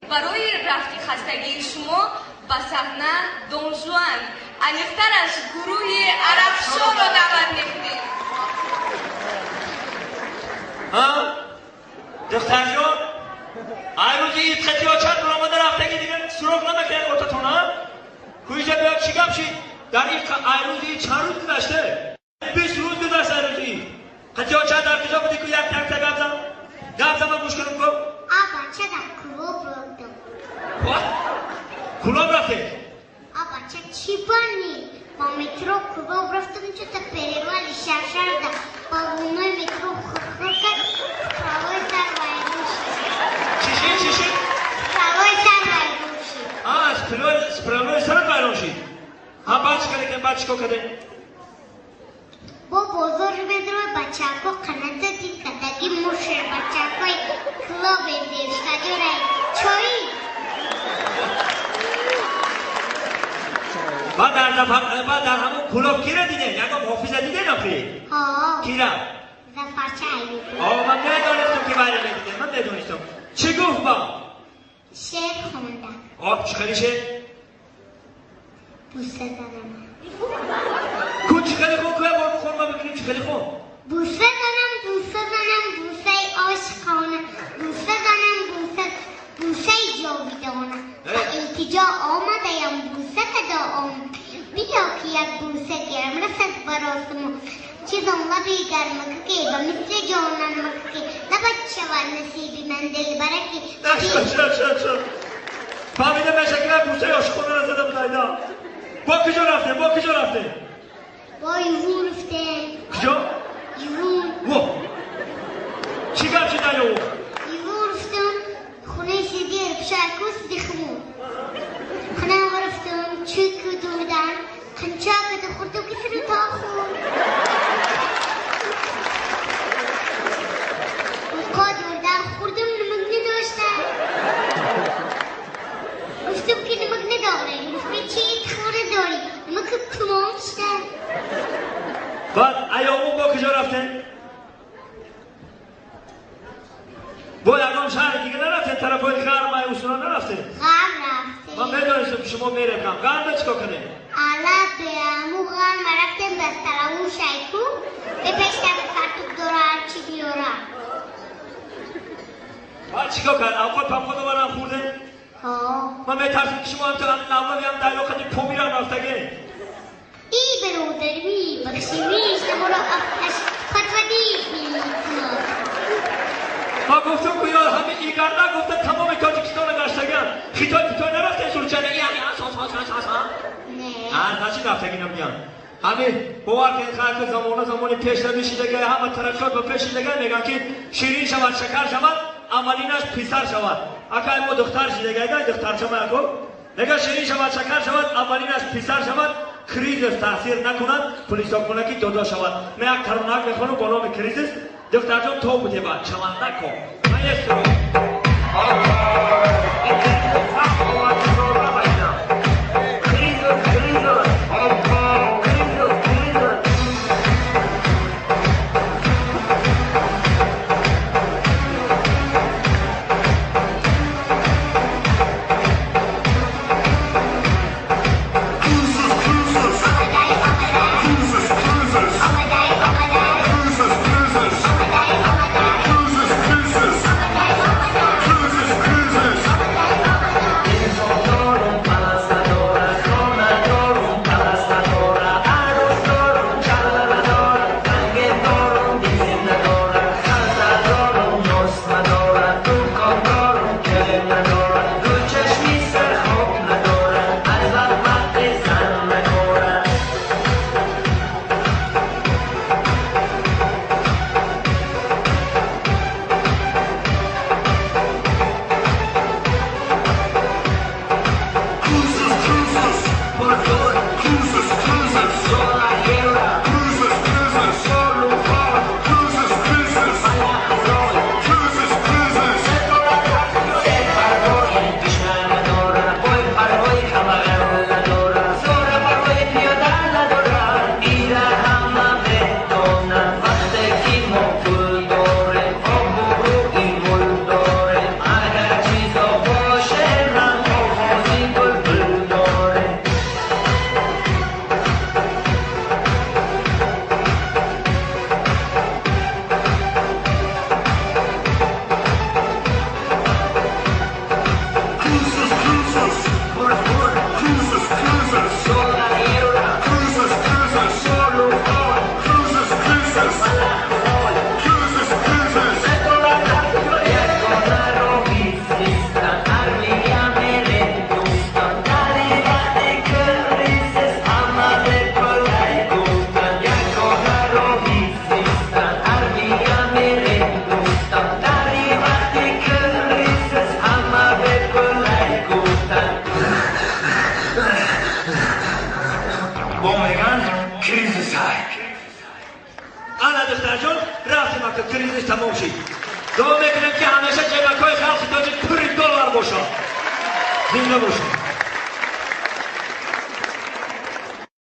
Барои рафти хастагии шумо ба саҳна Дон Жуан, аниқтараш гурӯҳи Арабшоро даъват мекунем. Ҳа, духтарҷон, ай рӯзи ид қати очат баромада рафтаги, дигар суроғ намекунед отатон, а? Куиҷа биё, чӣ гап шид? Дар ин ай рӯзи ид чанд рӯз гузаште? 20 рӯз гузашт ай рӯзи ид. Қати очат дар куҷо будӣ? Ку як якта гап зан. Гап зан, ман гӯш кунам ку. А бача дар клуб рафтам. Клуб рафте? А бача чӣ бани? Ба метро клуб рафтам, чута перевали шаршарда ба луной метро хурхур кард, правой сар вайрон шид. Чӣ шид, чӣ шид? Правой сар вайрон шид. А, справой сар вайрон шид. Ҳа, баъд чӣ кардем, баъд чӣ кор кардем? Бо бозор медрои бачаҳако қаната дид кадаги мушер бачаҳакои клубе девушкаҷораи чои. Баъд дар ҳамон клуб кира дидем? Ягон ҳофиза дидем охи? Ҳо. Кира? Зафарча Аюб. О, ман медонистам, ки вайра медидем, ман медонистам. Чӣ гуфт ба? Шеър хонда. О, чӣ хели шеър? Буса занам. Ку, чӣ хели хон? Ку, як бор бихон, ман бибинем чӣ хели хон. Буса занам, буса занам, бусаи ошиқона, буса занам, буса, бусаи ҷовидона. Ба илтиҷо омадаям, буса кадо омад. Биё ки як буса гирам, расад ба ростумо. Чизон лаби гармакаке, ба мисли ҷонанмакаке, лабат шавад насиби ман дилбараки. Шуд, шуд, шуд. Фаҳмида меша ки як бусаи ошиқона зада буд айда. Бо куҷо рафтем? Бо куҷо рафтем? Бо Ювун рафтем. Куҷо? Ювун. Во. Чӣ гап шид дар Ювун? Ювун рафтем, хонаи сиди Рабшаку сидихмун. Хона рафтем, чӯку дурдан, қанча када хӯрдум ки сиру то хӯрд. Уқо дурдан хӯрдум, намак надоштам. Гуфтум ки намак надорем. Гуфт ки чӣ хӯра дорӣ? Намак тамом шуда. Баъд Аёвун бо куҷо рафтем? Бо ягон шаҳри дига нарафтем? Тарафҳои ғарб ай усула нарафтем? Ғарб рафтем. Ман медонистам, ки шумо мерефтам. Ғарба чӣ кор кардем? Ала беаму ғарба рафтем, ба сараву шайку, бе пештаби фартук дора ҳарчи биёра. Баъд чӣ кор кард? Авқот памход овардан, хӯрдем? Ҳо. Ман метарсим, ки шумо ҳамто лавлавиам дарё қади Помирам рафтаге. И бародар, мебахшӣ, мешнаморо афташ патвадид мекунад. Ма гуфтум ку ёр, ҳамин игарда гуфта тамоми Тоҷикистона гаштаган. Хитой питой нарафтем сурчана и ҳами ас ас ас ас ас а? Не. А, начи рафтаги намегам. Ҳамин бовар кунед, хайр, замона замони пешравӣ шидагай, ҳама тараққиёт ба пеш шидагай, мегӯянд ки ширин шавад, шакар шавад, аввалинаш писар шавад. Акай мо духтар шидагай, дай духтарчама яко. Мега ширин шавад, шакар шавад, аввалинаш писар шавад, кризис таъсир накунад, пулисокунаки додо шавад. Ме як таронак мехонам бо номи кризис, духтарҷон то будеба, чавандако. Маэстро. Кризис, кризис. Кризис, кризис. Кризис, кризис. Бошад, зинда бошад.